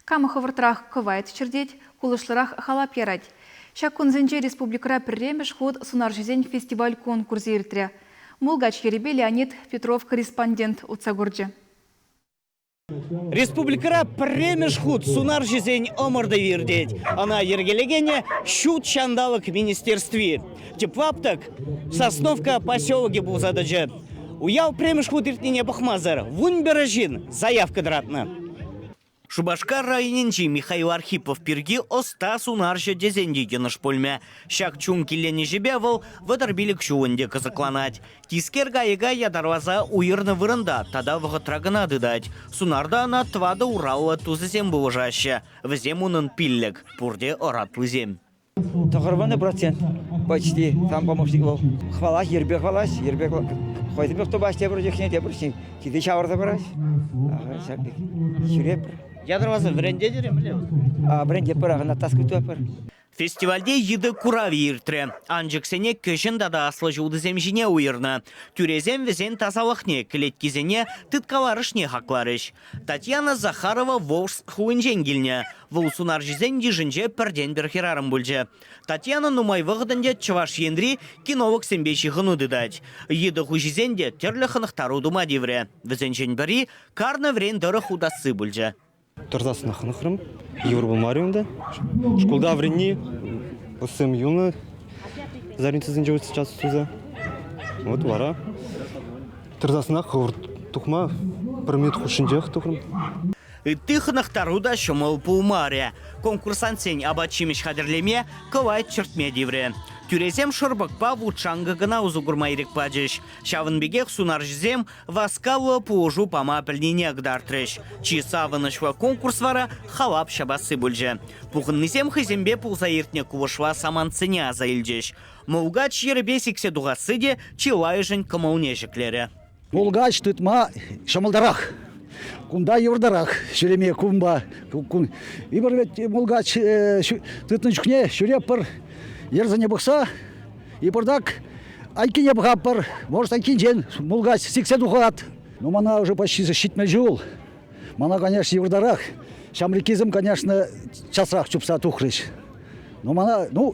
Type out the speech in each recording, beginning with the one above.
Кам хӑвӑртрах кӑвайт чӗртет, кулӑшлӑрах халап ярать. Ҫак кунсенче республикӑра пӗрремӗш хут сунарҫӑсен фестиваль-конкурсӗ иртрӗ. Мулкач йӗрӗпе Леонид Петров корреспондент утса курчӗ. Республикӑра пӗрремӗш хут сунарҫӑсен ӑмӑртӑвӗ иртет. Ӑна йӗркелекенӗ Ҫут ҫанталӑк министерстви. Тӗп лаптӑк Сосновка поселокӗ пулса тӑчӗ. Уяв пӗрремӗш хут иртнине пӑхмасӑр 11 ҫын заявка тӑратнӑ. Шупашкар районӗнчи Михаил Архипов пирки ӑста сунарҫӑ тесен те йӑнӑш пулмӗ. Ҫак чун киленӗҫӗпе вӑл 35 ҫул ӗнтӗ кӑсӑкланать. Тискер кайӑка ятарласа уйӑрнӑ вырӑнта тата вӑхӑтра кӑна тытать. Сунарта ӑна тӑватӑ ураллӑ тусӗсем пулӑшаҫҫӗ. Вӗсем унӑн пиллӗк, пурте ӑратлисем. 90% почти там помощник вӑл. Хвалать, йӗрпе хвалать, йӗрпе хӑйсемех тупаҫ тепӗр чухне, тепӗр чухне килте ҫавӑрса парать. Ҫав пек ҫӳрепӗр. Ятарласа вӗрентетӗр-и мӗнле? Вӗрентетпӗр, ӑна таска тупатпӑр. Фестивальте йытӑ куравӗ иртрӗ. Анчӑксене кӗҫӗн тата аслӑ ҫултисем ҫине уйӑрнӑ. Тӳресем вӗсен тасалӑхне, кӗлеткисене, тыткаларӑшне хакларӗҫ. Татьяна Захарова Волжск хулинчен килнӗ. Вӑл сунарҫӑсен йышӗнче пӗртен-пӗр хӗрарӑм пулчӗ. Татьяна нумай вӑхӑт ӗнтӗ Чӑваш Енри кинологсемпе ҫыхӑну тытать. Йытӑ хуҫисен те тӗрлӗ хӑнӑхтару тума тиврӗ. Вӗсенчен пӗри карнӑ вӗрен тӑрӑх утасси пулчӗ. Тӑрсассӑнах хӑнӑхрӑм. Йывӑр пулмарӗ унта. Шкулта вӗренни ӑссем юлнӑ зарницӑсенче сейчас туса. Вот вара тӑрсассӑнах хӑвӑрт тухма пӗр минут хушшинчех тухрӑм. Ытти хӑнӑхтару та ҫӑмӑл пулмарӗ. Конкурсантсен апат-ҫимӗҫ хатӗрлеме, кӑвайт чӗртме тиврӗ. Тӳресем шӑрпӑкпа вут-шанкӑ кӑна усӑ курма ирӗк пачӗҫ. Ҫавӑн пекех сунарҫӑсем васкавлӑ пулӑшу пама пӗлнине кӑтартрӗҫ. Чи савӑнӑҫлӑ конкурс вара халап ҫапасси пулчӗ. Пухӑннисем хӑйсемпе пулса иртнӗ кулӑшла самантсене аса илчӗҫ. Мулкач йӗрӗпе сиксе тухасси те чылайӑшӗн кӑмӑлне ҫӗклерӗ. Мулкач тытма ҫӑмӑлтарах. Кунта йывӑртарах ҫӳреме кунпа. Эпир ведь мулкач тытнӑ чухне ҫӳреппӗр йӗрсене пӑхса и пӑртак айккине пӑхатпӑр. Может, айккинчен мулкач сиксе тухать. Ну, мана уже почти ҫитмӗл ҫул. Мана, конечно, йывӑртарах. Ҫамрӑккисем, конечно, часрах чупса тухрӗҫ. Ну, мана, ну,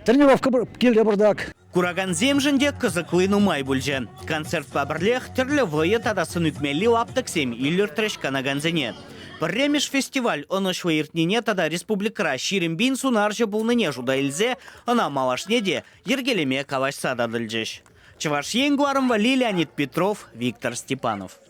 тренировка килте пӑртак. Куракансемшӗн те кӑсӑкли нумай пулчӗ. Концертпа пӗрлех тӗрлӗ вӑйӑ тата сӑн ӳкмелли лаптӑксем илӗртрӗҫ канакансене. Пӗрремӗш фестиваль ӑнӑҫлӑ иртнине тата республикӑра 20 пин сунарҫӑ пулнине шута илсе ӑна малашне те йӗркелеме калаҫса татӑлчӗҫ. Чӑваш Ен кӑларӑм валли Леонид Петров, Виктор Степанов.